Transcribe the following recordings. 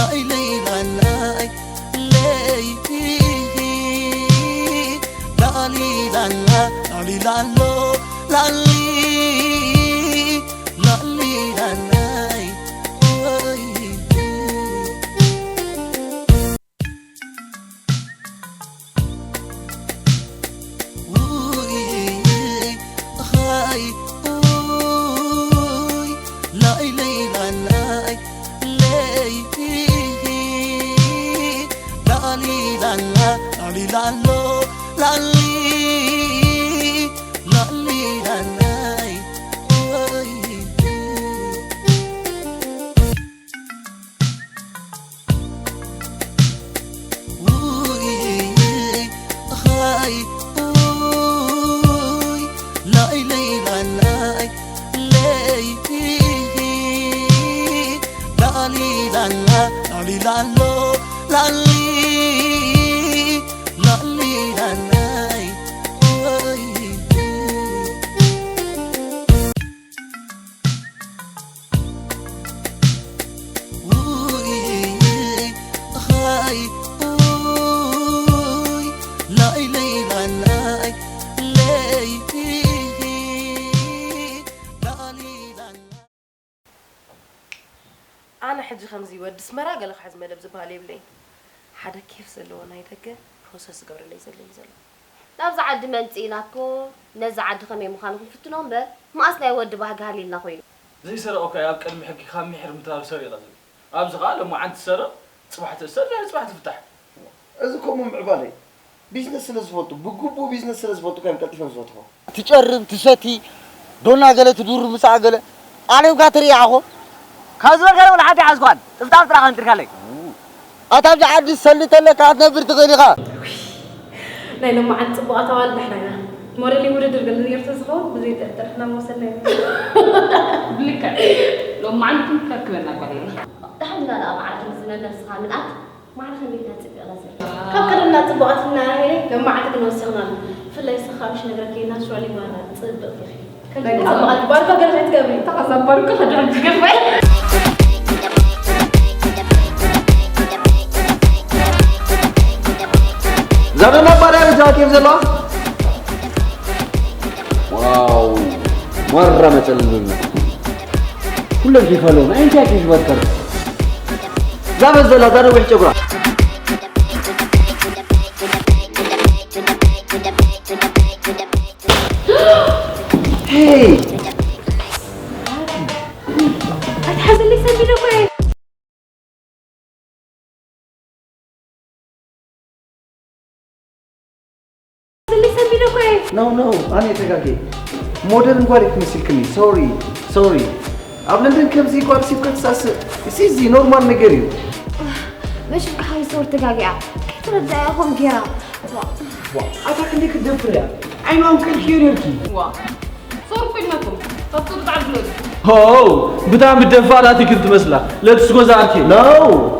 ለይለይላላይ ለይ ላሊላላ ላሊላሎ ላሊ ላሊላላይ ወይ ውይ ኻይ ውይ ላሊላላይ ለይ ላሊላላ ላሊላሎ ላሊ ላሊላላይ ወይ ውይ ኻይ ውይ ላሊላላይ ለይ ላሊላላ ላሊላሎ ላሊ ላሊላላይ ወይ ውይ ኻይ ውይ ላሊላላይ ለይ ላሊላላ ኣነ ሕጂ ከምዚ ወዲ ኣስመራ ገለ ክሕዝ መደብ ዝበሃል የብለይን። ሓደ ኬፍ ዘለዎ ናይ ደገ ፕሮሰስ ዝገብረለይ ዘሎ እዩ ዘሎ። ናብዚ ዓዲ መምፅእና እኮ ነዚ ዓዲ ከመይ ምዃኑ ክንፍትኖ እምበር፣ መኣስ ናይ ወዲ ባህጊ ሃልዩልና ኮይኑ። ዘይሰረቐ እኮ ኣብ ቅድሚ ሕጊ ካብ ምሕር ምትራፍ ሰሪቐ ዝብል። ኣብዚ ኸኣ ሎማዓንቲ ትሰርቕ፣ ጽባሕ ትእሰር፣ ድሕሪ ጽባሕ ትፍታሕ። እዚ ከምኡ ምዕባለ እዩ። ቢዝነስ ስለ ዝፈልጡ፣ ብግቡእ ቢዝነስ ስለ ዝፈልጡ እኮ እዮም ቀልጢፎም ዝፈትሑ። ትጨርም፣ ትሰቲ፣ ዶና ገለ ትዱር ምሳኣ ገለ ኣነ እኳ ትርኢ ኣኾ። ካብ ዝበልካ እውን ሓንቲ ሓዝኳን ጥፍጣፍ ጥራኻ ኣምጢርካለይ። ኣታ ኣብዚ ዓዲ ሰሊ ተለካ ክትነብር ትኽእል ኢኻ። ናይ ሎማዓንቲ ጽቡቓት ኣዋልድ ንሕና ኢና። ሞዴሊንግ ውድድር ገለ ነይሩ ተዝኸውን ብዘይ ጥርጥር ንሕና ምወሰድናዮ። ብልክዕ ሎማዓንቲ ከርክበና እኳ ነይሩ። ደሓን ኢና ደኣ መዓልቲ ምስ መመልስኻ ምልኣት ማዕረ ክንደይ ኢና ጽቢቕና ዘለና። ካብ ቀደምና ጽቡቓት ኢና ሄለ፣ ሎማዓንቲ ግን ወሲኽናሉ። ብፍላይ ንስኻ ምሽ ነግረኪ ናቹራሊ ማራ ጽብቕቲ ኢኺ። ከምዚ ጽቡቓት ባርባ ገለ ከይትገብሪ። ተኸዛባርኩ ከድሕን ትገብሪ። እዛ ደማ ባርያ በጃ ኬፍ ዘለዋ? ዋው፣ ማራ መጨለኒ። ኩሎም ኬፍ ኣለዎም። እንታይ ኬፍ ይበከር? እዛ በዘላ፣ እዛ ነዊሕ ጨጉራ። ሄይ! ኣይትሓዘለይ ሰቢለ እኮ እየ። ሓዘለይ ሰቢለ እኮ እየ። ኖ፣ ኖ፣ ኣነ ተጋጌ። ሞደርን ጓል ክትመስልክኒ። ሶሪ፣ ሶሪ። ኣብ ለንደን ከምዚ ጓል ሲብ ክትሳስእ፣ እዚ ኖርማል ነገር እዩ። መሽም ከሓይ ሶር ተጋጊኣ። ከይተረዳእያ ኾም ጌራ። ዋ። ዋ፣ ኣታ ክንደይ ክትደፍር እያ። ዓይንዋም ከልክዮ ነርኪ። ዋ። ሶር ኮይናኩም። ካብቶም ብጣዕሚ ዝለሉ። ሆው፣ ብጣዕሚ ደፋራት ኢኪ ትመስላ። ለትስ ጎዛ ኣርኪ። ኖ፣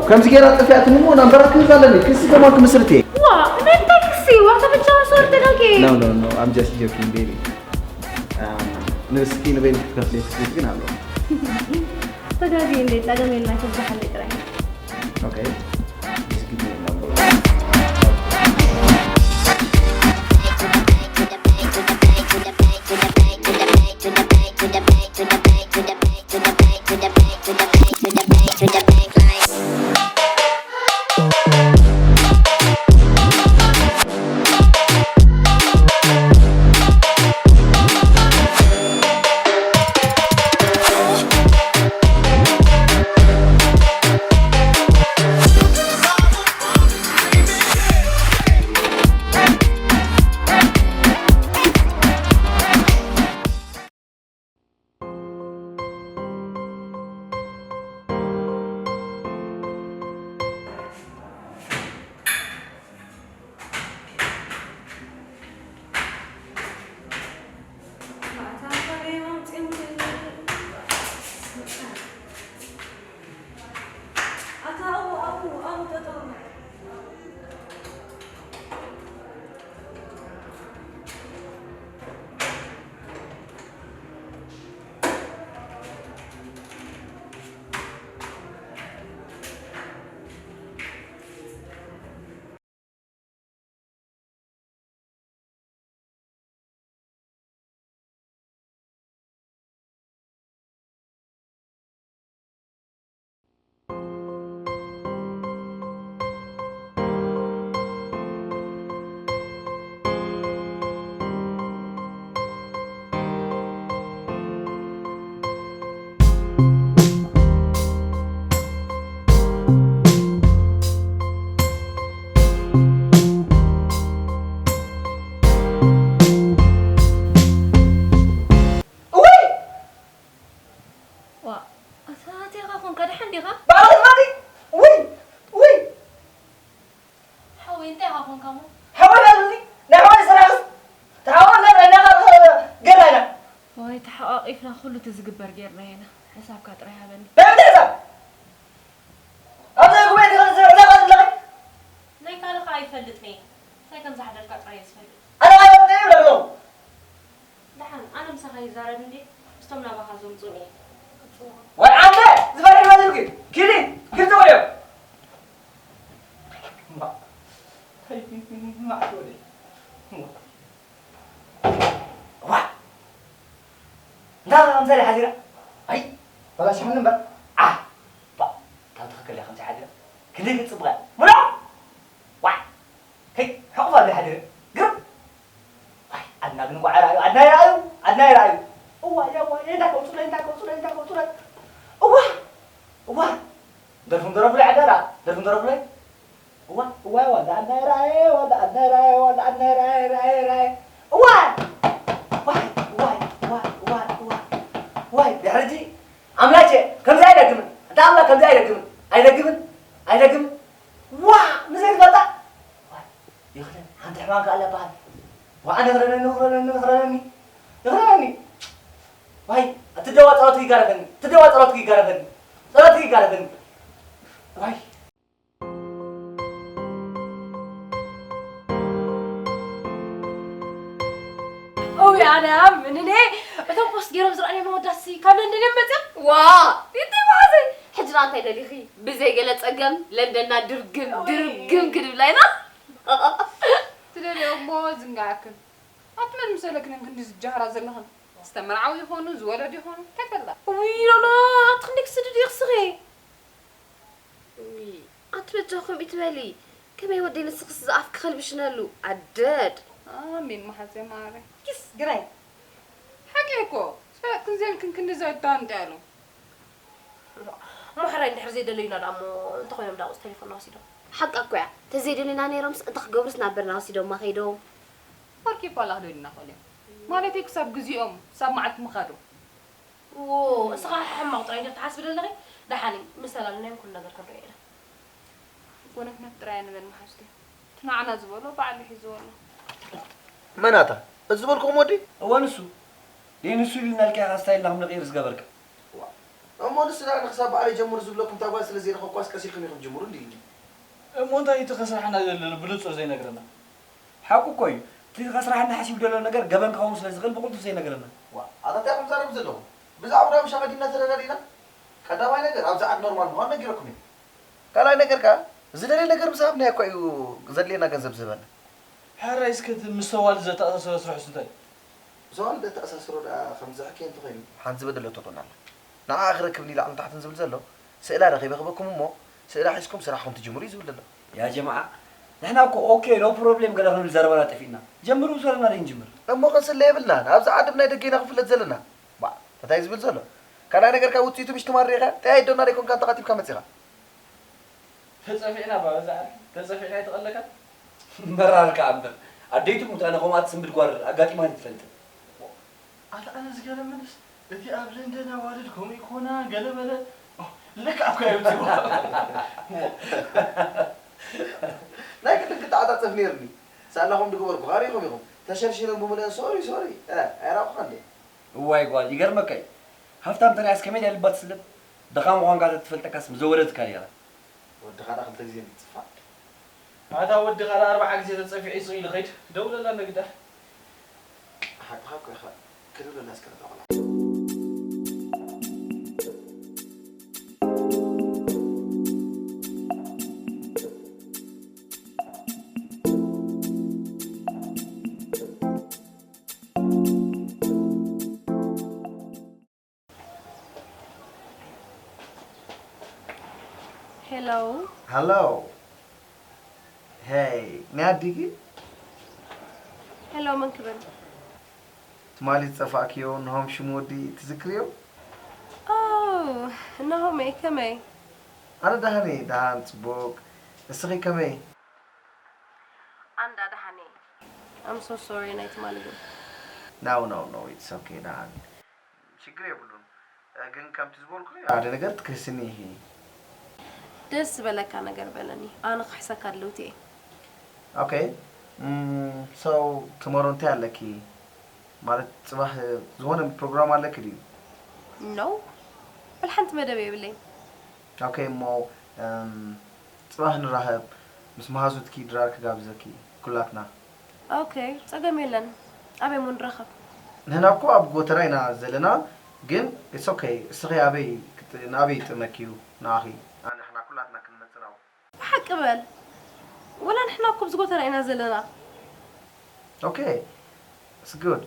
ከምዚ ጌራ ጠፊኣትኒ እሞ ናምበራ ክህብ ኣለኒ። ክሲ ከማን ክምስርት እየ። ዋ፣ እንታይ ክሲ? ዋ፣ ተበጃ ሶር ተጋጊ። ኖ፣ ኖ፣ ኖ፣ I'm just joking, baby. Um, ንስኪ ንበይኑ ክትከፍሊ ትኽእሊ ግን ኣሎ። ተጋጊ እንዴ፣ ጸገም የለን፣ ኣይትብዛሓለይ ጥራይ። Okay. Just give me a number. ንሕና ኩሉ እቲ ዝግበር ጌርና ኢና። ሕሳብካ ጥራይ ሃበኒ። እንታይ ምንታይ ሕሳብ? ኣብዛ ጉባኤ ተኸለ ዝሕሳብ ኣለኻ? ናይ ካልኻ ኣይፈልጥን እየ። እንታይ ከም ዝሓደርካ ጥራይ እየ ዝፈልጥ። ኣነ ኣይፈልጥን እየ ይብለኩም። ደሓን ኣነ ምሳኻ ይዛረብ እንዴ? ምስቶም ናባኻ ዘምጹን እየ። ወይ ኣንተ ዝበርሕ ማለት ግን ኪዲ ኪዲ ተወልዮ። ዋ እንዳ ኣምሳሌ ሓዚራ ኣይ በላሽሕኒ እምበር ዓ ባ ካብ ትኽክል እያ ከምዚ ሓዚራ ክንደይ ክትፅብቕ እያ ምሎ ዋ ከይ ሕቑፋ ዘይሓዲረ ግርም ኣድና ግን ጓዕ ርኣዩ ኣድና ይርኣዩ ኣድና ይርኣዩ እዋ እዋ እንታይ ከውፅሎ እንታይ ከውፅሎ እንታይ ከውፅሎ እዋ እዋ ደርፉም ደረፉለይ ዓዳራ ደርፉም ደረፉለይ እዋ እዋ እዋ ኣድና ይርኣየ እዋ ኣድና ይርኣየ እዋ ኣድና ይርኣየ ርኣየ ርኣየ እዋ ዋይ ዋይ ዋይ ዋይ ዋይ ዋይ ድሕርጂ ኣምላኬ ከምዚ ኣይደግምን እንተ ኣምላክ ከምዚ ኣይደግምን ኣይደግምን ኣይደግምን ዋ ንዘይትፈልጣ ይኽደን ሓንቲ ሕማም ከኣ ኣለባሃል ዋዓ ንኽረነኒ ንኽረነኒ ንኽረነኒ ንኽረነኒ ዋይ ትደዋ ጸሎት ይጋረፈኒ ትደዋ ጸሎት ይጋረፈኒ ጸሎት ይጋረፈኒ ዋይ እውይ ኣነ ኣብ ምንኔ እቶም ፖስት ገይሮም ዝረኣዮም መወዳሲ ካብ ለንደን እዮም መፅኦም ዋ ይንታይ መዓዘይ ሕጂ ደኣ እንታይ ደሊኺ ብዘይ ገለ ጸገም ለንደና ድርግም ድርግም ክድብላ ኢና ትደልዮ እሞ ዝንጋዕክን ኣቲ መን ምሰለክን ክንዲ ዝጃህራ ዘለኽን ዝተመርዓው ይኾኑ ዝወለድ ይኾኑ እንታይ ፈልጣ ውይ ሎሎ ኣቲ ክንደይ ክስድድ እዩ ክስኺ ውይ ኣቲ በጃኹም ኢትበሊ ከመይ ወደይ ንስኽስ ዝኣፍኪ ከልብሽነሉ ኣደድ ኣሜን መሓዘ ማረ ኪስ ግናይ ሓቂ እኮ ሰበትክን ዘንክን ክንዲ ዘዳንጠ ያሉ እሞ ሕራይ እንድሕር ዘይደለዩና ደኣ እሞ እንተኾይኖም ደኣ ቁጽሪ ተሌፎንና ወሲዶም። ሓቃ እኮ እያ ተዘይደልዩና ነይሮምስ እንታይ ክገብሩስ ናብ በርና ወሲዶማ ከይዶም። ወርቂ ይባላኽ ደሊና ኾልዮም ማለተይ ክሳብ ግዚኦም ክሳብ መዓልቲ ምኻዶም። ዎ እስኻ ሕማቕ ጥራይ እንዲኺ ትሓስቢ ዘለኺ። ደሓን እዩ ምስ ተላለናዮም ኩሉ ነገር ክንሪኦ ኢና። ጎነፍነፍ ጥራይ ንበል መሓዝተይ እቲ ንዓና ዝበሎ ባዕሉ ሒዝዎ ኣሎ። መን ኣታ? እዚ ዝበልኩኹም ወዲ? እወ ንሱ። ደይ ንሱ ኢልናልካ ኢኻ ስታይልና ክንቕይር ዝገበርካ። እሞ ንሱ ደኣ ንኽሳብ በዓል ይጀምር ዝብለኩም እታ ጓል ስለ ዘይረኸብኳስ ቀስ ኢልኩም ኢኹም ጅምሩ እንድዩ ኢሉኒ። እሞ እንታይ እዩ እቲ ከስርሓና ዘሎ ብንጹር ዘይነግረና? ሓቁ እኮ እዩ። እቲ ከስርሓና ሓሲቡ ዘሎ ነገር ገበን ክኸውን ስለ ዝኽእል ብቕልጡፍ ዘይነግረና። ዋእ ኣታ እንታይ ኢኹም ትዛረቡ ዘለኹም? ብዛዕባ ራብሻ ቐዲምና ተረዳዲእና። ቀዳማይ ነገር ኣብዚ ዓዲ ኖርማል ምዃኑ ነጊረኩም እየ። ካልኣይ ነገር ከኣ ዝደለዮ ነገር ምስ ሃብናዮ እኮ እዩ ዘድልየና ገንዘብ ዝህበና። ሕራይ እስከ እቲ ምስ ሰዋልድ ዘተኣሳስሮ ስርሑስ እንታይ እዩ? ብሰዋልድ ዘተኣሳስሮ ደኣ ከም ዝሕኬ እንተኾይኑ። ሓንቲ ዝበደለቶ ጦና ኣላ። ንዓኣ ክረክብን ኢሉ ላዕልን ታሕትን ዝብል ዘሎ ስእላ ረኺበ ክበኩም እሞ ስእላ ሒዝኩም ስራሕኹም ትጅምሩ እዩ ዝብል ዘሎ። ያ ጀምዓ ንሕና እኮ ኦኬ no problem ገለ ክንብል ዘረባና ጠፊእና። ጀምሩ ምስ በለና ደይንጅምር። እሞ ክንስለ የብልናን። ኣብዚ ዓዲ ብናይ ደገ ኢና ክፍለጥ ዘለና። ባእ እንታይ እዩ ዝብል ዘሎ? ካልኣይ ነገር ካብ ውፅኢቱ ምሽ ትማር ርኢኻ? ጠያይት ዶ እና ደይኮንካ እንተኻቲብካ መፂኻ? ተጸፊዕና እባ በዛ ዓዲ ተጸፊዕና ኣይተቐለካን? መራር ከኣ እምበር ኣደይ ትሙት ኣነ ከምኣ ትስንብድ ጓል ኣጋጢማኒ ኣይትፈልጥን። ኣታ ኣነ ዝገረመንስ እቲ ኣብ ለንደን ኣዋልድ ከምኡ ይኮና ገለ በለ ልክዕ እኮ እያ ውፅኢዋ። ናይ ግድን ክተዓፃፀፍ ነይርኒ ሳላኹም ድግበርኩ ካሪኹም ኢኹም ተሸርሺሮም ብምልአን ሶሪ ሶሪ ኣይራኹኻ እንደ እዋይ ጓል ይገርመካ እዩ ሃፍታም ተሪኣስ ከመይ ድያ ልባ ትስለብ ድኻ ምዃንካ ተትፈልጠካስ ምዘወለድካ ነይራ ወድኻ ደኣ ክልተ ግዜ ንጽፋ። ኣታ ወድኻ ደኣ ኣርብዓ ግዜ ተጸፊዑ ይስቕ ኢሉ ኸይድ ደውለላ ነግዳ። ሓቅኻ እኮ ኢኻ ክድውለላ እስከ ነታ ቆልዓ። Hello. Hello. Hey, ናይ ኣዲጊ? Hello መን ክብል? ትማሊ ዝጠፋእክዮ ናሆም ሽሙ ወዲ ትዝክርዮ? Oh ናሆመይ ከመይ? ኣነ ደሃን እየ ደሃን ጽቡቕ። እስኺ ከመይ? ኣንዳ ደሃን እየ። I'm so sorry ናይ ትማሊ ግን። No no no it's okay ደሃን። ሽግር የብሉን ግን ከምቲ ዝበልኩ ሓደ ነገር ትክህስኒ ኢኺ። ደስ ዝበለካ ነገር በለኒ ኣነ ክሕሰካ ድልውቲ እየ። Okay so tomorrow እንታይ ኣለኪ? ማለት ጽባሕ ዝኾነ ፕሮግራም ኣለኪ ድዩ? No፣ ወላ ሓንቲ መደብ የብለይን። ኦኬ እሞ እም፣ ጽባሕ ንራኸብ፣ ምስ መሃዙትኪ ድራር ክጋብዘኪ፣ ኩላትና። ኦኬ፣ ጸገም የለን። ኣበይ እሞ ንራኸብ? ንሕና እኮ ኣብ ጎተራ ኢና ዘለና፣ ግን it's okay። እስኺ ኣበይ ክጥ- ንኣበይ ይጥመኪ እዩ ንኣኺ? ኣነ ንሕና ኩላትና ክንመጽእ ነው። ብሓቂ በል። ወላ ንሕና እኮ ኣብዚ ጎተራ ኢና ዘለና። ኦኬ፣ it's good።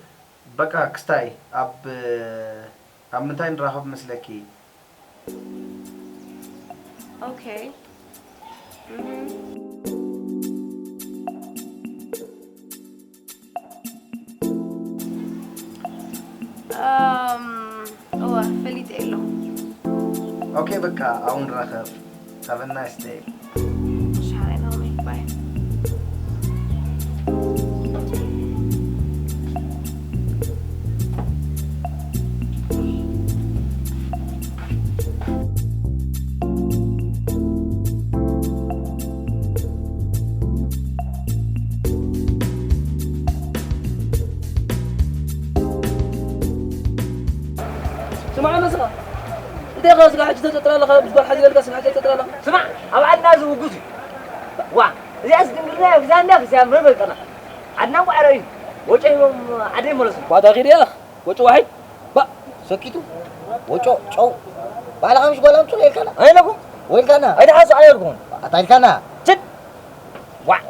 በቃ ክስታይ ኣብ ኣብ ምንታይ ንራኸብ መስለኪ? ኦኬ። እም። እም፣ እወ፣ ፈሊጠ ኣለኹ። ኦኬ፣ በቃ ኣብኡ ንራኸብ። Have a nice day። ሻይ ናሆሜ፣ ባይ። ስማዕ ነስኻ እንታይ ኢኻ ስጋ ሕጂ ተጠጥራ ኣለኻ? ምስ ጓል ሓዚረልካ ስጋ ሕጂ ተጠጥራ ኣለኻ? ስማዕ፣ ኣብ ዓድና እዚ ውጉዝ እዩ። ዋ፣ እዚኣስ ድንግልና እያ፣ ግዛና፣ ግዛ መበልጠና። ዓድና እንቋዕ ረእዩ። ወጮ ሂቦም ዓደይ መለሱ። ኳታ ኺድ ኢኻ? ወጮ ዋሒድ? ባእ፣ ሰኪቱ። ወጮ፣ ጨው። ባዕልኻ ምሽ ጓል ኣምፅኡ ኢልካና? ኣይለኩም። ወይልካና? ኣይትሓሱ፣ ኣየልኩምን። ኣታ ኢልካና? ችድ! ዋዕ!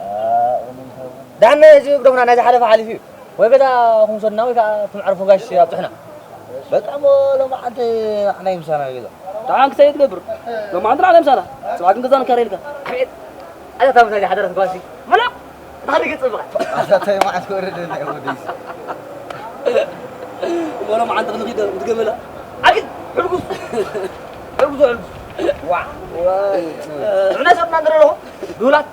ዳህና እዚ ግደፉና፣ ናይ ዝሓለፈ ሓሊፉ እዩ። ወይ ገዛ ኹምሰድና ወይ ከዓ እቲ መዕርፎ ጋሽ ኣብፅሕና። በቃ እሞ ሎማዓንቲ ንዓና እዩ ምሳና ገዛ። ደሓን ክሳይ ትገብር? ሎማዓንቲ ንዓና ምሳና። ፅባሕ ግን ገዛ ንካረ ኢልካ። ኣቤት! ኣታ እታ ምሳይ ሓደረት ጓሲ። መለቕ! እንታይ ገጽ በቃ። ኣታ እንታይ መዓት ወረደ ናይ ወደይ። ወሎ መዓንተ ክንኺድ ምትገመላ። ኣኪድ! ሕልጉስ! ሕልጉስ፣ ሕልጉስ። ዋ! ዋ! ንሕና ሰብና ንረሎ። ዱላት!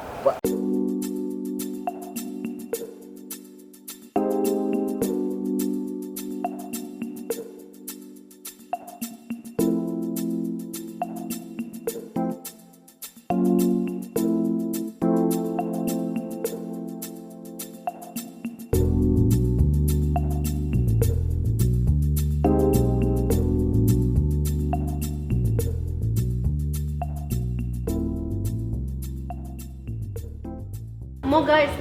እሞ ጋይስ፣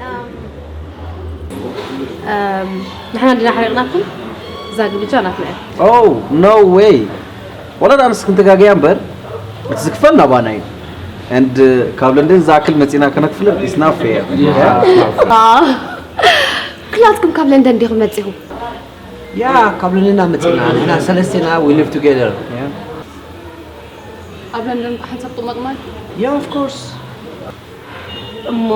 ንሕና እንዲና ሓሪቕናኩም፣ እዛ ግብጃ ናትና እያ። Oh, no way! ወላ ዳንስ ክንተጋገያ እምበር እቲ ዝክፈል ናባና እዩ። And ካብ ለንደን ዝኣክል መፂና ከነክፍል is not fair። ኩላትኩም ካብ ለንደን ዲኹም መፂኹም? ያ ካብ ለንደን ኢና መፂና። ንሕና ሰለስቴና we live together። ኣብ ለንደን ሓንሳብ ትቕመጡ ማለት እዩ? Yeah, of course። እሞ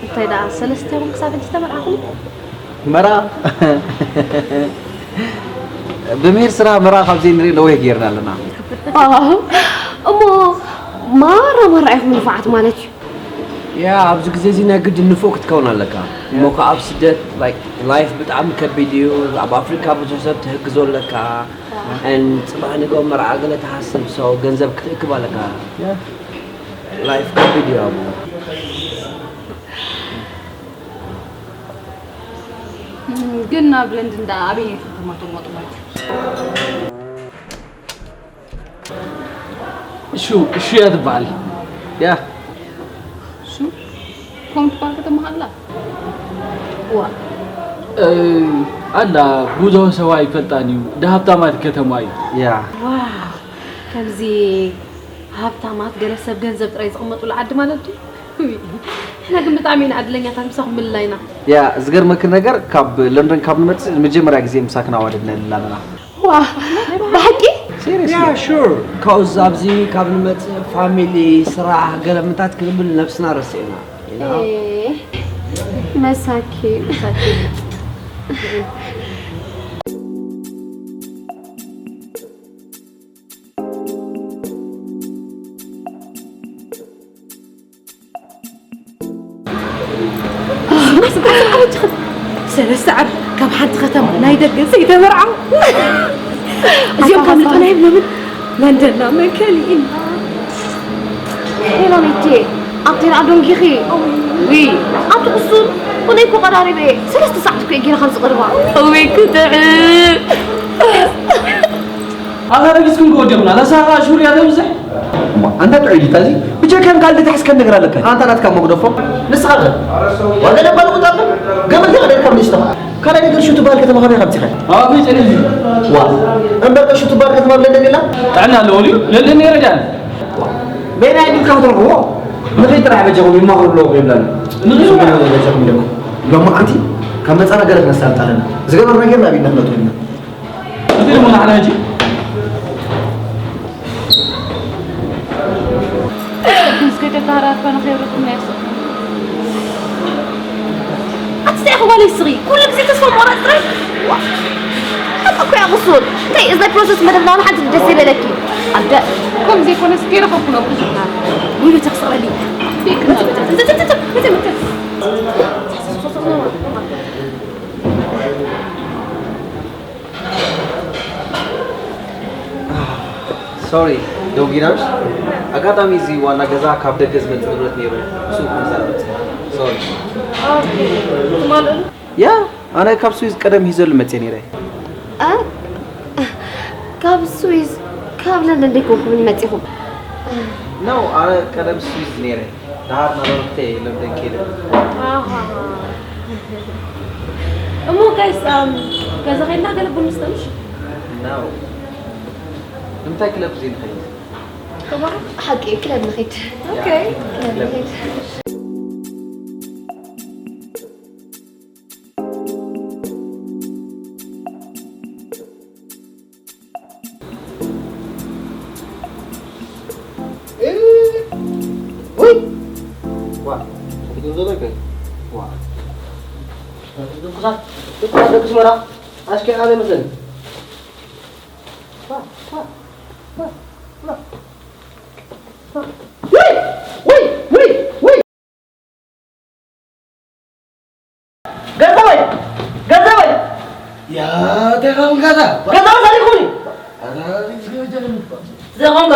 እንታይ ደኣ ሰለስቴኹም ክሳብ ሕጂ ተመርዓኹም? መራ ብምሂር ስራ መራ ካብ ዘይንርኢ ነዊሕ ጌርና ኣለና። ዋው፣ እሞ ማራ ማራ ኢኹም ንፉዓት ማለት እዩ። ያ ኣብዚ ግዜ እዚ ናይ ግድን ንፉዕ ክትከውን ኣለካ። እሞ ከዓ ኣብ ስደት like life ብጣዕሚ ከቢድ እዩ። ኣብ ኣፍሪካ ብዙሕ ሰብ ትህግዞ ኣለካ። And ፅባሕ ንግሆ መርዓ ገለ ትሓስብ so ገንዘብ ክትእክብ ኣለካ። Life ከቢድ እዩ ኣብኡ። ግን ናብ ለንደን ደኣ ኣበየነይቲ ከተማ ትቕመጡ ማለት እዩ? እሹ እሹ እያ ትበሃል። ያ እሹ ከምኡ ትበሃል ከተማ ኣላ? ዋ እ፣ ኣላ ብዙሕ ሰብ ኣይፈልጣን እዩ። እንዳ ሃብታማት ከተማ እዩ። ያ ዋው ከምዚ ሃብታማት ገለ ሰብ ገንዘብ ጥራይ ዝቕመጡሉ ዓዲ ማለት ድዩ? ውይ፣ ንሕና ግን ብጣዕሚ ኢና ዕድለኛታት ምሳኹም ምልላይና። ያ ዝገርመኪ ነገር ካብ ለንደን ካብ ንመጽእ ንመጀመርያ ግዜ ምሳክን ኣዋደድና ንላልና። ዋው ብሓቂ? Seriously? Yeah, sure. Cause ኣብዚ ካብ ንመጽእ ፋሚሊ፣ ስራሕ፣ ገለ ምታት ክንብል ነብስና ረሲዕና ኢና። ኤ፣ መሳኪን። ሰለስተ ዓመት ካብ ሓንቲ ከተማ ናይ ደገ ዘይተመርዓው እዚኦም ካብ ልጦና የብሎምን። ለንደንና መን ከሊእና። ሄሎ ሚኪ፣ ኣብተን ኣዶንጊኺ ዊ ኣብቲ ቅሱን ቁነይ እኮ ቀራሪበ ሰለስተ ሰዓት እኮ ጌና ካብ ዝቕርባ። ወይ ክትዕብ። ኣታ ረጊጽኩም ክወዲኹና፣ እዛ ሳራ ሹር እያ ተብዝሕ። እሞ ኣንታ ጥዑይ ዲታ እዚ ብጀካን ካልእ ተሕስከ ነገር ኣለካ። ኣንታ ናትካ መጉደፎ ንስኻ ከ ዋጋ ደባል ቁጣ ገመድ ተቐደድ ካብ ንሽቶ። ካልኣይ ነገር ሽቱ በሃል ከተማ ከመይ ከምፂኻ? ኣብ ቤት ጸኒሑ። ዋ እምበር ከ ሽቱ በሃል ከተማ ኣብ ለንደን የላ? ጥዕና ኣለዎ ድዩ? ለንደን ነይረ ድያ? በይና ይድልካ ክትረኽቦ ንኸይ ጥራሕ በጃኹም ይማኽሩ ኣለዎ ይብላኒ። ንኸይ ስሙ በጃኹም ኢለኩም። ሎማዓንቲ ካብ መጻና ገለ ክነሳልጥ ኣለና። ዝገበርና ጌርና ኣብ ኢድና ክነእትዎ ኢና። እዚ ድማ ንዓና ሕጂ እስከ ተታራርፈ ንኸይረኩም ናይ ኣትስታይ ኹባለይ ስሪ ኩሉ ግዜ ተስፋ ምቑራጽ ጥራይ። ዋ፣ ሓቂ እኮ እያ ቅሱን። እንታይ እዚ ናይ ፕሮሰስ መደብ ናውን ሓንቲ ደስ ይበለኪ። ኣደ ከም ዘይኮነስ ከይረኸብኩ ነው ብዙሕ ናት። ውይ፣ ተኽስቐሊ። ቤክ ናት። ሶሪ ዶጊ ናርስ፣ ኣጋጣሚ እዚ ዋና ገዛ ካብ ደገ ዝመጽእ ንብረት ነይሩ፣ ንሱ ክምዛ መጽእ። ሶሪ። ኦኬ። ትማልኡ? ያ፣ ኣነ ካብ ስዊዝ ቀደም ሂዘሉ መጽእ ነይረ። እ? ካብ ስዊዝ፣ ካብ ለንደን ደይኮንኩም መጺኹም? ኖ፣ ኣነ ቀደም ስዊዝ ነይረ። ደሃር ናበረክተ የለም ደንኬለ። ኣሃ። እሞ ጋይስ፣ ኣም፣ ገዛ ኸይድና ገለ ቡን ንስተ ምሽ? ኖ። ንምንታይ ክለብ ዘይንኸይድ? ሓቂ፣ ክለብ ንኸይድ። ኦኬ። ክለብ ንኸይድ። ውይ! ዋ፣ ትግርም ዘሎ ይከ-፣ ዋ። ድኩሳት፣ ድኩሳት ደቂ ስመራ፣ ኣስኪ ኣነ መሰለኝ። ዋ፣ ዋ፣ ዋ፣ ዋ። ውይ! ውይ! ውይ! ውይ! ገንዘበይ! ገንዘበይ! ያ፣ እንታይ ኸውን ጋዛ? ገንዘብ ሰሪቁኒ! ኣዛ፣ እዚ ገንዘብ ዘኾንከ?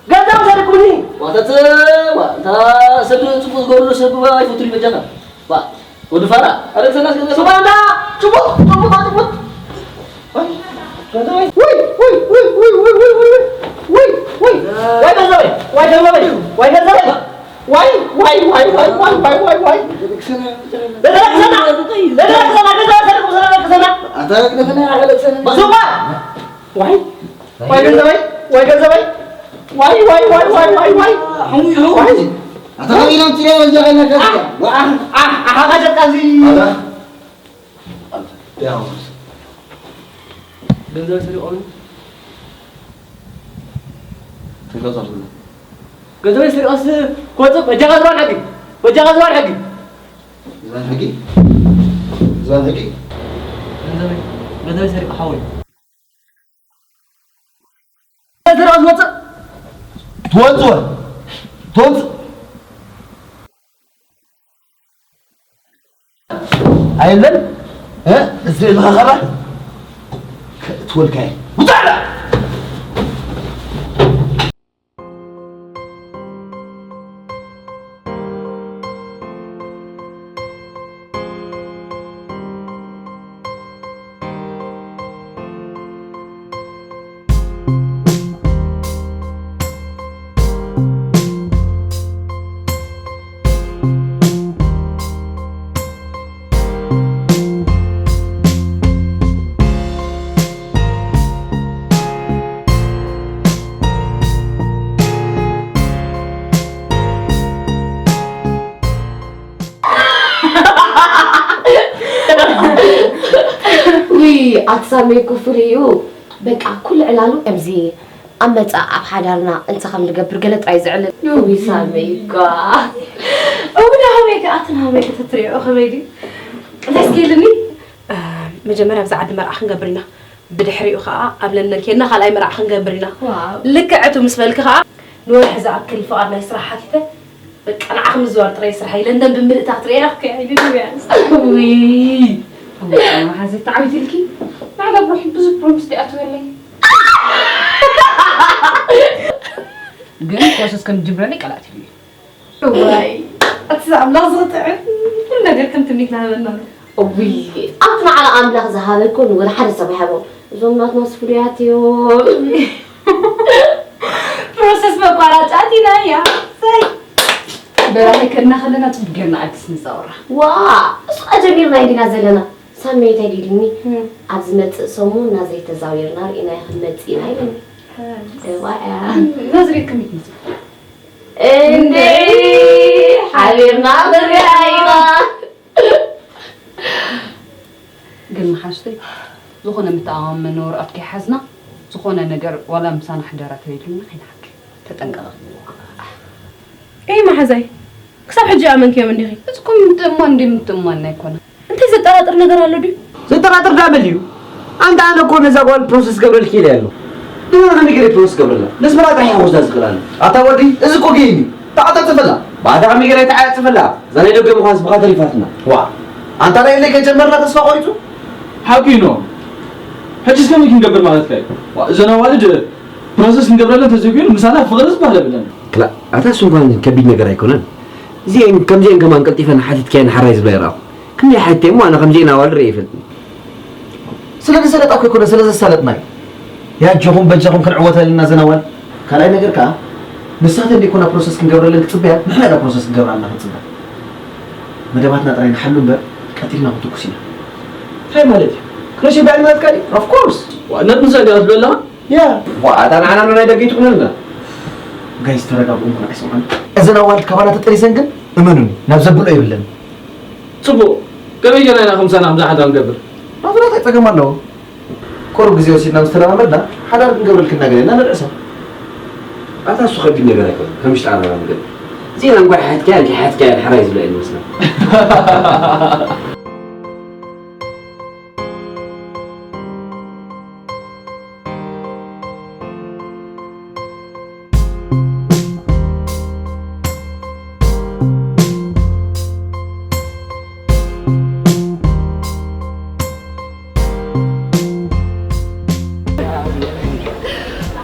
ገንዘብ ሰሪቁኒ! ዋተት፣ ዋ፣ እንታ ሰብ ጽቡቕ ዝገብርሉ ሰብ ኣይፈቱን እዩ በጃኻ። ዋ፣ ወዲ ፋራ፣ ኣረ ክሰናስ ገንዘብ ሱባንዳ፣ ጽቡቕ፣ ጽቡቕ፣ ጽቡቕ። ወይ፣ ገንዘበይ! ወይ፣ ወይ፣ ወይ፣ ወይ፣ ወይ፣ ወይ፣ ወይ፣ ወይ፣ ወይ፣ ወይ፣ ገንዘበይ! ወይ፣ ገንዘበይ! ወይ፣ ገንዘበይ! ዋይ፣ ዋይ፣ ዋይ፣ ዋይ፣ ዋይ፣ ዋይ፣ ዋይ፣ ዋይ፣ ዋይ። ለተለቅሰና! ለተለቅሰና! ገንዘብ ሰሪቁ ስለለቅሰና! ኣታ ለቅሰና፣ ለቅሰና። በሱባ! ዋይ! ዋይ ገንዘበይ! ዋይ ገንዘበይ! ዋይ፣ ዋይ፣ ዋይ፣ ዋይ፣ ዋይ፣ ዋይ! ሐሙይ፣ ሐሙይ! ዋይ! ኣታ ሐሙይ ነው ትሪያ ወንጀል አይነት አህ! አህ! አህ! አህ! አህ! አህ! ገንዘብ ሰሪቆም። ተጋዛ ብሎ። ገንዘበይ ሰሪቆስ ክወፅእ በጃኻ ዝባን ሕጊ። በጃኻ ዝባን ሕጊ። ዝባን ሕጊ? ዝባን ሕጊ? ገንዘበይ፣ ገንዘበይ ሰሪቁ ሓወይ። ሰሪቆስ ወፅእ። ትወፅእ። ትወፅእ። ኣየለን፣ እ፣ እዚ ኢልካ ኸራ ከእትወልካ እየ። ውፃእ! ውይ፣ ኣቲ ሳሚ እኮ ፍሉይ እዩ። በቃ ኩሉ ዕላሉ ከምዚ ኣብ መጻእ ኣብ ሓዳርና እንታይ ከም ንገብር ገለ ጥራይ ዝዕልል። ውይ፣ ሳሚ እኳ። እውን ሃመይ ከ፣ ኣትን ሃመይ ከተትሪኦ ከመይ ድዩ? እንታይ እስኪ ኢልኒ? እ፣ መጀመርያ ኣብዚ ዓዲ መርዓ ክንገብር ኢና። ብድሕሪኡ ኸዓ ኣብ ለንደን ኬድና ካልኣይ መርዓ ክንገብር ኢና። ዋው። ልክዕ እቱ ምስ በልኪ ኸዓ ንወርሒ ዝኣክል ፍቓድ ናይ ስራሕ ሓቲተ፣ በቃ ንዓኺ ምዝዋር ጥራይ ስራሕ እዩ። ለንደን ብምልእታ ክትርእያ እያ ኢሉኒ እያ። ውይ። እሞ መሓዘት ተዓዊትልኪ? ንዓላ ብሩሕ ብዙሕ ፕሮሚስ ዲኣ ትበለይ። ግን ፕሮሰስ ከም ዝጅምረለይ ቃል ኣትዩ እዩ። እዋይ፣ እቲ ኣምላኽ ዝጥዕም ኩሉ ነገር ከም ትምኒትና ሃበና ኣሎ። ውይ፣ ኣብቲ ንዓና ኣምላኽ ዝሃበ እኮ ንወላ ሓደ ሰብ ኣይሃቦ። እዞም ናትናስ ፍሉያት እዮም። ፕሮሰስ መቋራጫት ኢና እያ። ሰይ። በራኸይ ከድና ከለና ጽቡቅ ጌርና ኣዲስ ንዛወራ። ዋ፣ እሱ ጀሚርና ኢና ዘለና። ሳሚ እንታይ ዲድኒ? እም። ኣብ ዝመጽእ ሰሙን ናዘይ ተዛዊርና ርኢናዮ ክንመጽእ ኢና ኢሉኒ። እም። እዋ እያ። ናዝሬት ከመይ ትመጽእ? እንዴ፣ ሓቢርና ክንሪኣ ኢና። ግን መሓዝተይ፣ ዝኾነ ምትኣማመኒ ወረቐት ከይሓዝና፣ ዝኾነ ነገር ዋላ ምሳና ሕደራ ተበይሉና ኣይንሓድር። ተጠንቀቐ። ኤይ መሓዛይ፣ ክሳብ ሕጂ ኣመንክዮም እንዲኺ? እዚ እኮ ምትእምማን እንዲ ምትእምማን ኣይኮነ። እንታይ ዘጠራጥር ነገር ኣሎ ድዩ? ዘጠራጥር ዳብል እዩ። ኣንታ ኣነ እኮ ነዛ ጓል ፕሮሰስ ገብረልኪ ኢለ ኣለኹ። ንመን ከመይ ገይረ ፕሮሰስ ገብረላ? ነስመራ ጥራሕ እያ ክወስዳ ዝኽእል ኣለ። ኣታ ወዲ፣ እዚ እኮ ጌም እዩ። ተዓጻጸፈላ። ባዕዳ ከመይ ገይረ ተዓጻጸፈላ? እዛ ናይ ደገ ምዃንስ ብኻ ተሪፋትና። ዋ፣ ኣንታ ናይ ኢለይ ከጀመርና ተስፋ ቆሪጹ? ሓቂ እዩ ኖ። ሕጂስ ከመይ ክንገብር ማለትካ እዩ? ዋ፣ እዘን ኣዋልድ ፕሮሰስ ክንገብረለን ተዘይኮይኑ ምሳና ፍቕሪ ዝበሃል የብለን። ክላ፣ ኣታ እሱ እንኳን ከቢድ ነገር ኣይኮነን። እዚአን፣ ከምዚአን ከማን ቀልጢፈን ሓቲትካየን ሓራይ ዝብላ ይረኣኹ። ክንደይ ሓቲተ እሞ ኣነ ከምዚአን ኣዋልድ ርእየ ይፈልጥን። ስለ ዝሰለጣ እኮ ኣይኮነ፣ ስለ ዘሳለጥና እዩ። ያጆኹም በጃኹም ክንዕወተልና ዘን ኣዋልድ። ካልኣይ ነገር ከኣ፣ ንሳተን ደይኮና ፕሮሰስ ክንገብረለን ክጽበያ፣ ንሕና ኢና ፕሮሰስ ክንገብራ ኣለና ክንጽበያ። መደባትና ጥራይ ንሓሉ እምበር፣ ቀልጢፍና ክንትኩስ ኢና። እንታይ ማለት እዩ? ክረሽ ይበሃል ማለትካ ድዩ? ኦፍ ኮርስ። ዋ፣ እናት ንሳ ገና ትብለላ? ያ። ዋ፣ ኣታ ንዓና ናይ ደገ ይትኩነልና። ጋይስ፣ ተረጋግኡ እሞ ንዓይ ስምዑኒ። እዘን ኣዋልድ ካባና ተጠሊሰን ግን፣ እመኑኒ፣ ናብ ዘብልኦ የብለን። ጽቡቕ። ከመይ ጌርና ኢና ከምሳና ከምዛ ሓንታ ንገብር? ናብራ እንታይ ጸገም ኣለዎ? ቁሩብ ግዜ ወሲድና ምስ ተለማመድና፣ ሓዳር ክንገብረልክና ገለ ኢና ንርዕሳ። ኣታ እሱ ከቢድ ነገር ኣይኮነን፣ ከም ሽጣራ ነገር። ዜና እንኳ ሓትካያ፣ እንኪ ሓትካያ፣ ሓራይ ዝብላ እዩ ዝመስላ።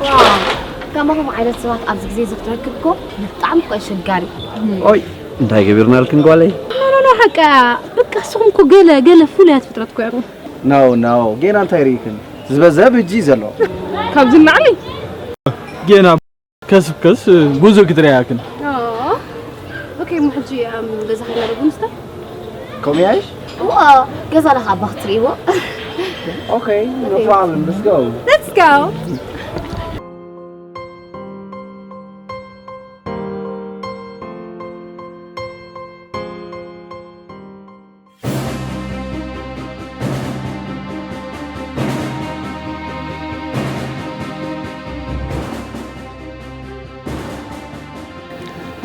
ዋው፣ ከማኹም ዓይነት ሰባት ኣብዚ ግዜ እዚ ክትረክብ እኮ ብጣዕሚ እኮ ኣሸጋሪ። ኦይ፣ እንታይ ገቢርናልክን ጓለይ? ኖ፣ ኖ፣ ኖ፣ ሓቃ፣ በቃ፣ ንስኹም እኮ ገለ፣ ገለ ፍሉያት ፍጥረት እኮ ኢኹም። ኖ፣ ኖ፣ ጌና እንታይ ርኢክን? ዝበዝሀ ብእጂ እዩ ዘሎ። ካብዚ ንላዕሊ? ጌና ከስብ ከስ ብዙ ክትሪኣክን። ኦ፣ ኦኬ፣ እሞ ሕጂ፣ ኣም፣ ገዛ ኸይድና ዶ ቡን ንስተ? ከምኡ ይሓይሽ? እዎ፣ ገዛና ኸዓ ኣባ ክትሪእዎ። ኦኬ፣ no problem, let's go. Let's go.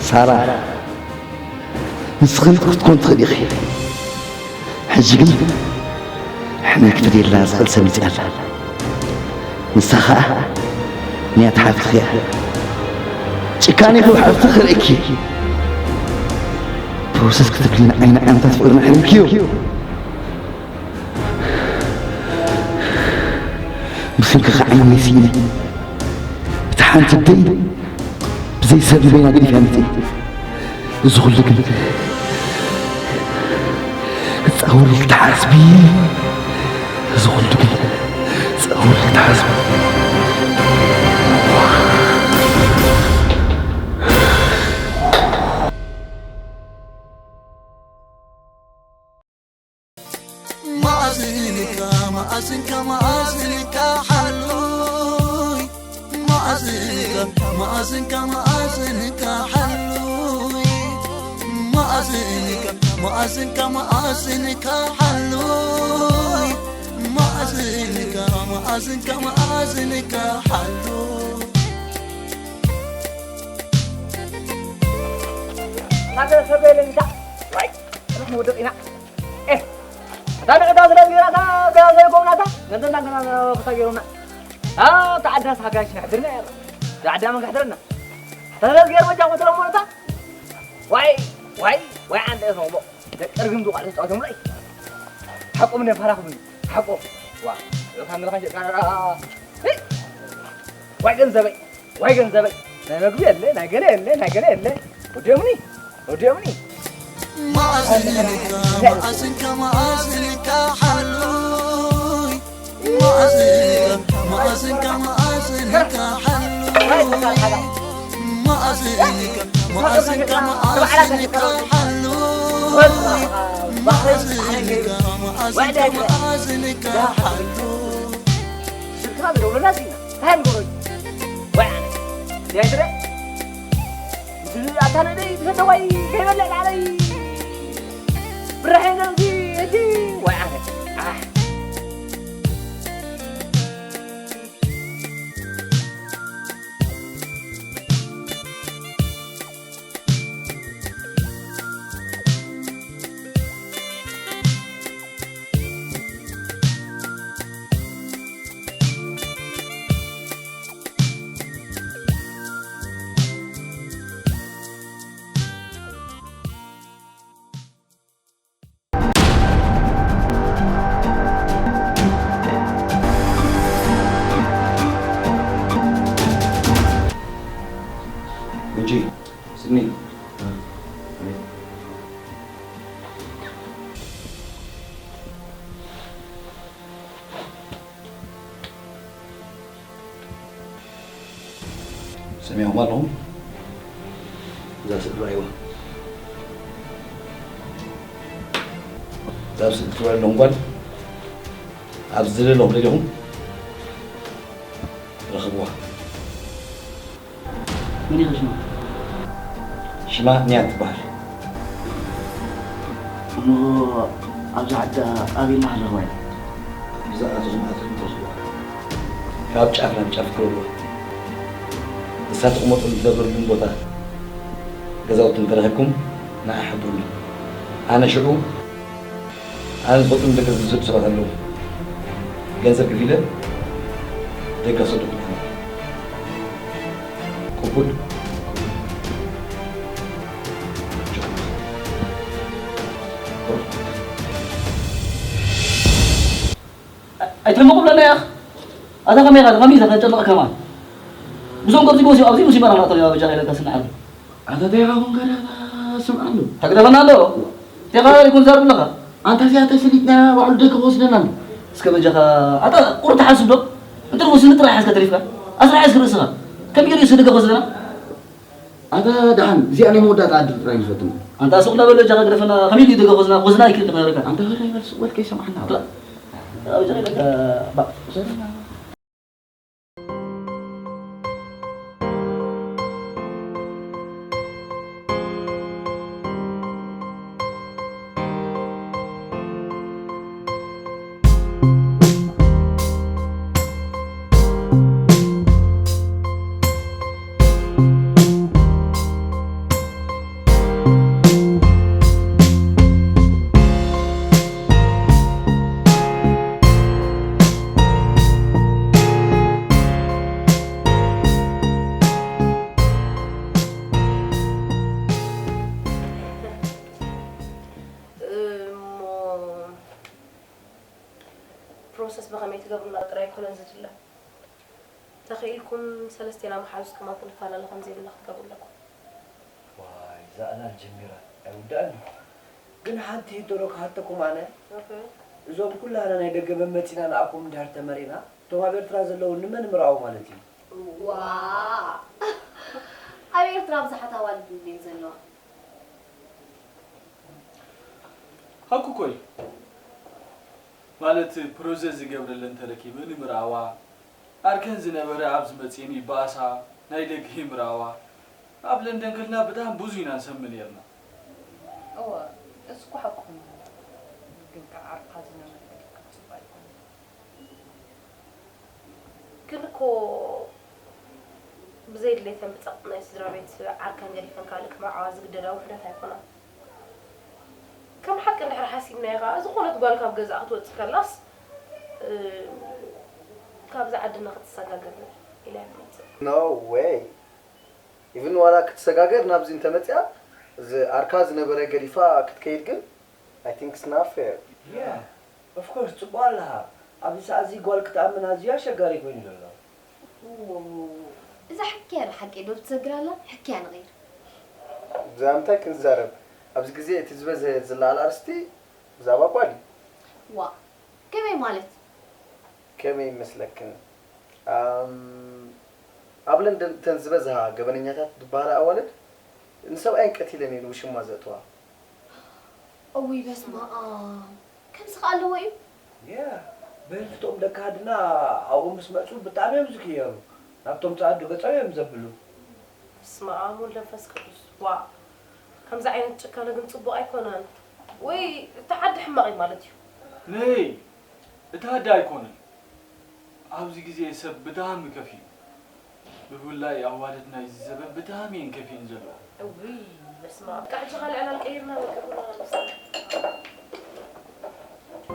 ሳራ፣ ንስኺ ንእኽቲ ክትኮን ትኽእሊ ኢኺ። ሕጂ ግን ሕነ ክትደልያ ዝኽእል ሰብ መጺኣ ኣላ። ንሳ ኸኣ ንያት ሓፍትኺ እያ። ጭካኔኺ ብሓፍትኺ ክርእየኪ። ፕሮሰስ ክትብሊ ንዓይ ንዓመታት ፍቕርና ሕሪምክዮ። ብሰንክኺ ዓይነይ ስኢነ። እታ ሓንቲ ኣደይ ብዘይ ሰብ ንበይና ገዲፋ መጺአ። እዚ ኩሉ ግን ክጻወረልኪ ትሓስቢ? እዚ ኩሉ ግን ክጻወረልኪ ትሓስቢ? መኣዝንካ፣ መኣዝንካ፣ መኣዝንካ ሓሉይ። መኣዝንካ፣ መኣዝንካ፣ መኣዝንካ ሓሉይ። መኣዝንካ፣ መኣዝንካ፣ መኣዝንካ ሓሉይ። መኣዝንካ፣ መኣዝንካ፣ መኣዝንካ ሓሉይ። ናተ ሰበለንካ፣ ዋይ፣ ርሕም ወደቕ ኢና። ኤህ፣ እታ ንዕዳ ስለ ዝገራታ፣ ገና ዘይጎብናታ፣ ገንዘብና ገና ክታ ገይሮምና። እታ ዓዳስ ሓጋሽ ነሕድርና እያ። እዛ ዓዳ መን ከሕድረና? እታ ስለ ዝገይር መጃ ወትሮም ወለታ። ዋይ፣ ዋይ፣ ዋይ፣ ዓንደ እቶም እሞ። ደቂ ርግም ዝቋዕ ተጫወቶም ላይ። ሓቆም ነፋራኹም። ሓቆም። ዋ፣ እታ ንለኻ ሸቃ። ዋይ ገንዘበይ። ዋይ ገንዘበይ፣ ናይ መግቢ የለ፣ ናይ ገለ የለ፣ ናይ ገለ የለ። ወዲኦምኒ፣ ወዲኦምኒ። መኣዝንካ መኣዝንካ መኣዝንካ ሓሉይ መኣዝንካ መኣዝንካ መኣዝንካ ሓሉይ መኣዝንካ መኣዝንካ መኣዝንካ ሓሉይ መኣዝንካ መኣዝንካ መኣዝንካ ሓሉይ ስልክኻ ዝደውለላ ሲና እንታይ ንገሮኝ ወይ ኣነ እንታይ ትረ ኣታ ነደይ ብሰደዋይ ከይበልዕ ላዕለይ ብራሄ ነዚ እቲ ወይ ኣነ ኣሕ ምንጪ ስኒ ሰሚዕኹም ኣለኹም? እዛ ስእሊ ረኣይዋ። እዛ ኣብ ስእሊ ትረአ ዘለኹም ጓል ኣብዚ ዘለኹም ደሊኹም ረኽብዋ። መን ኢኻ ሽማ? ሽማ ንያት ትበሃል። እሞ ኣብዚ ዓዲ ኣበይ ኢልና ክንረኽባ ኢና? ብዝኣተኹም ኣቲኹም ትረኽብዋ። ካብ ጫፍ ናብ ጫፍ ክበልዋ። ንሳ ትቕመጠሉ ትነብረሉን ቦታ ገዛውቲ እንተረኺብኩም ንዓ ሓብሩኒ። ኣነ ሽዑ ኣነ ዝፈልጦም ደገ ዝሰዱ ሰባት ኣለዉ። ገንዘብ ከፊለ ደገ ክሰደኩም እየ። ቅቡል? ኣይትሕመቑ ብለና ኢኻ። ኣታ ከመይ ኢኻ? ከመይ ኢኻ? ከጨንቕ ከማን። ብዞም ቅርጺ ጎስዩ ኣብዚ ሙሲባ ናናቶ ያበጃ ኢለካ ስንዓሉ። ኣታ እንታይ ኢኻ ኮንካ ዳታ ስምዓሉ? ተግደፈና ኣሎ። እንታይ ኢኻ ይኩን ዘርብ ኣለኻ? ኣንታ እዚኣ ተሰሊጥና ባዕሉ ደገ ክወስደና ኣሎ። እስከ በጃኻ ኣታ ቁሩብ ትሓስብ ዶ? እንተ ወስኒ ጥራሕ ሓዝካ ተሪፍካ። ኣስራ ሓዝክ ርእስኻ። ከመይ ገይሩ እዩ ደገ ክወስደና? ኣታ ደሓን እዚኣ ናይ መወዳእታ ዕድል ጥራይ ንፈትን። ኣንታ ሱቕ እናበለ በጃኻ ግደፈና። ከመይ ድዩ ደገ ክወስደና? ክወስደና ኣይክእል ክነግረካ። ኣንታ ፈራይ በል ሱቕ በል ከይሰማዕና። እሞ ፕሮሰስ ብኸመይ ትገብሩና ጥራይ ኣይኮነን ዝድለ። ተኽኢልኩም ሰለስቴና መሓዙትኩም ኣብ ክንፈላለ ከም ዘይብልና ክትገብሩ ኣለኩም። ዋይ፣ እዛ ዕላል ጀሚራ ኣይውዳእን እዩ። ግን ሓንቲ ሕቶ ዶ ክሓተኩም ኣነ? ኦኬ። እዞም ኩላህና ናይ ደገ መመጺና ንኣኩም እንድሕር ተመሪና፣ እቶም ኣብ ኤርትራ ዘለዉ ንመን ምርኣው ማለት እዩ? ዋ! ኣብ ኤርትራ ብዙሓት ኣዋልድ እንድየን ዘለዋ። ሓቁ እኮ እዩ። ማለት ፕሮሰስ ዝገብረለን ተረኪበ ንምርኣዋ፣ ኣርከን ዝነበረ ኣብ ዝመጽኤን ይበኣሳ፣ ናይ ደገ ይምርኣዋ። ኣብ ለንደን ከለና ብጣዕሚ ብዙ ኢና ንሰምዕ ነይርና። እወ፣ እሱ እኮ ሓቅኹም እዩ። ግን ከዓ ዓርካ ዝነበረ ገዲፍካ ክትጽባ ኣይኮነን። ግን እኮ ብዘይ ድሌተን ብጸቕጢ ናይ ስድራ ቤት ዓርከን ገዲፈን ካልእ ክምርዓዋ ዝግደዳ ውሑዳት ኣይኮናን። ከም ሓቂ እንድሕር ሓሲብናዮ ከኣ፣ ዝኾነት ጓል ካብ ገዛኣ ክትወጽእ ከላስ፣ እ፣ ካብዛ ዓድና ክትሰጋገር ኢላ እያ ትመጽእ። No way። Even ዋላ ክትሰጋገር ናብዚ እንተመጽያ፣ እዚ ዓርካ ዝነበረ ገዲፋ ክትከይድ ግን፣ I think it's not fair። Yeah, of course፣ ጽቡቕ ኣለኻ። ኣብዚ ሰዓት እዚ ጓል ክትኣምን ኣዝዩ ኣሸጋሪ ኮይኑ ዘሎ። ዎ፣ እዛ ሕክያ ዶ ሓቂ ዶ ትሰግር ኣላ? ሕክያ ንቐይር። እዛ እንታይ ክንዛረብ? ኣብዚ ግዜ እቲ ዝበዝሐ ዝለዓል ኣርእስቲ ብዛዕባ ጓል እዩ። ዋ፣ ከመይ ማለት? ከመይ ይመስለክን? ኣም፣ ኣብ ለንደን እተን ዝበዝሃ ገበነኛታት ዝበሃላ ኣዋልድ ንሰብኣየን ቀቲለን እየን ውሽማ ዘእትዋ። እውይ በስመ ኣብ፣ ከምዚ ከ ኣለዎ እዩ? ያ በህልፍቶም ደቂ ዓድና ኣብኡ ምስ መፁ ብጣዕሚ እዮም ዝቅየሩ። ናብቶም ፀኣዱ ገፆም እዮም ዘብሉ። በስመ ኣብ ወወልድ ወመንፈስ ቅዱስ። ዋእ፣ ከምዚ ዓይነት ጭካነ ግን ፅቡቅ ኣይኮነን። ወይ እቲ ዓዲ ሕማቅ እዩ ማለት እዩ። ነይ እቲ ዓዲ ኣይኮነን። ኣብዚ ግዜ ሰብ ብጣዕሚ ከፊኡ። ብፍላይ ኣዋልድ ናይዚ ዘበን ብጣዕሚ እየን ከፊእን ዘለዋ። እውይ በስመ ኣብ። ካብ ሕጂ ካልእ ዕላል ቀይርና በቃ ኩልና ንስራሕ።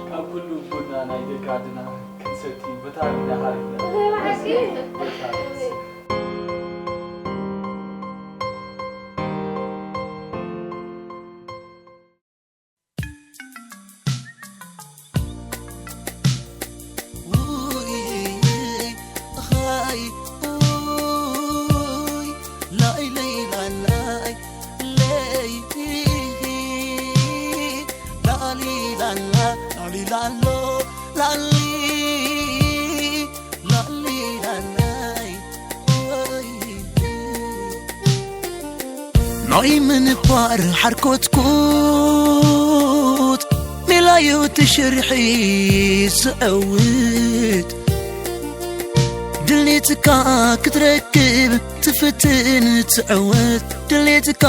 ካብ ኩሉ ቡና ናይ ደቂ ዓድና ክንሰቲ ብጣዕሚ ኢና ሓሪፍና። ናይ ምንባር ሓርኮትኮት ሜላዩ ትሽርሒ ዝዕውት ድሌትካ ክትረክብ ትፍትን ትዕወት ድሌትካ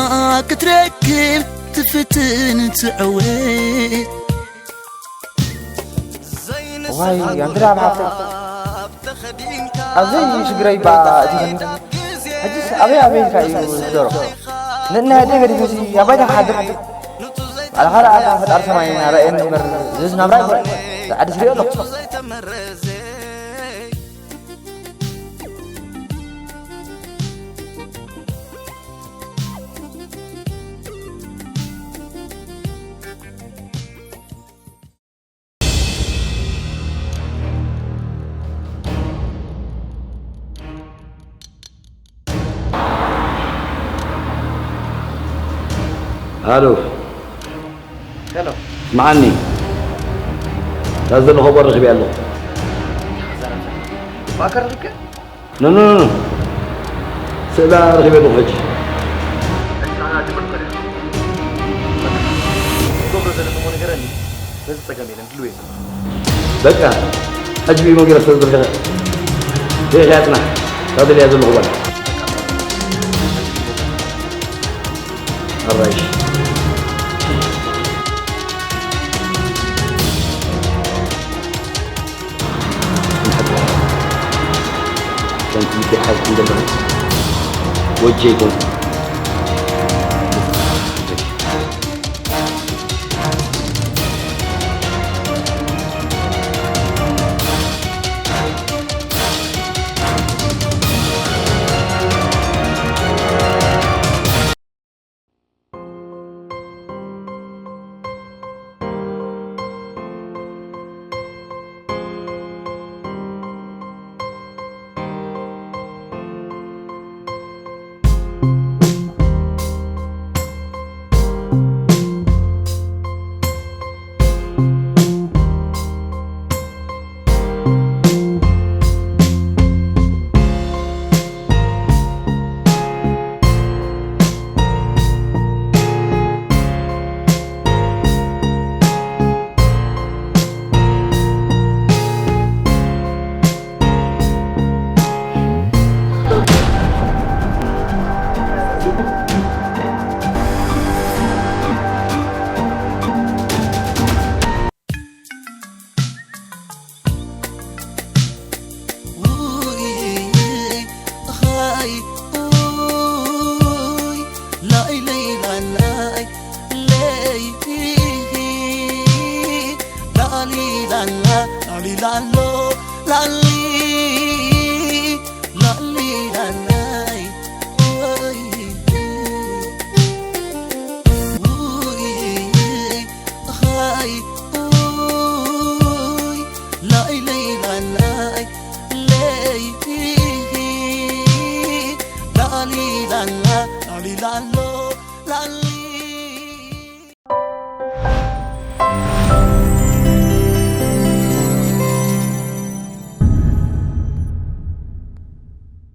ክትረክብ ትፍትን ትዕወት ዋይ ኣንተ ደኣ ብሓፍተይ ኣብዘይ ሽግረይ በኣ እቲኸኒ ሕጅስ ኣበይ ኣበይ ኢልካ እዩ ዝሕደሮ ንእና ደይ ገዲፉ ሲ ኣባይታ ክሓድር ኣለ ካልእ ኣታ ፈጣሪ ሰማይ ኣርኣየኒ እምበር ዝዝ ናብራ ይኮን ዝዓዲ ስሪኦ ኣለኹ ሃሎ ሄሎ ስምዓኒ እዛ ዘለኹ በር ረኺበያ ኣለኹ ማእከል ርክብ ኖ ኖ ኖ ስእላ ረኺበ ኣለኹ ሕጂ ገብሮ ዘለኹዎ ነገረኒ ነዚ ጸገም የለን ድልው የለን በቃ ሕጂ ብኢሞ ገይረ ስለ ዝርክበ ደይኽያ ጽናሕ ካብ ደልያ ዘለኹ ጓል ኣራይሽ ከምቲ ልቢ ሓዝኩም ዘለኹ ወጀ ይኹን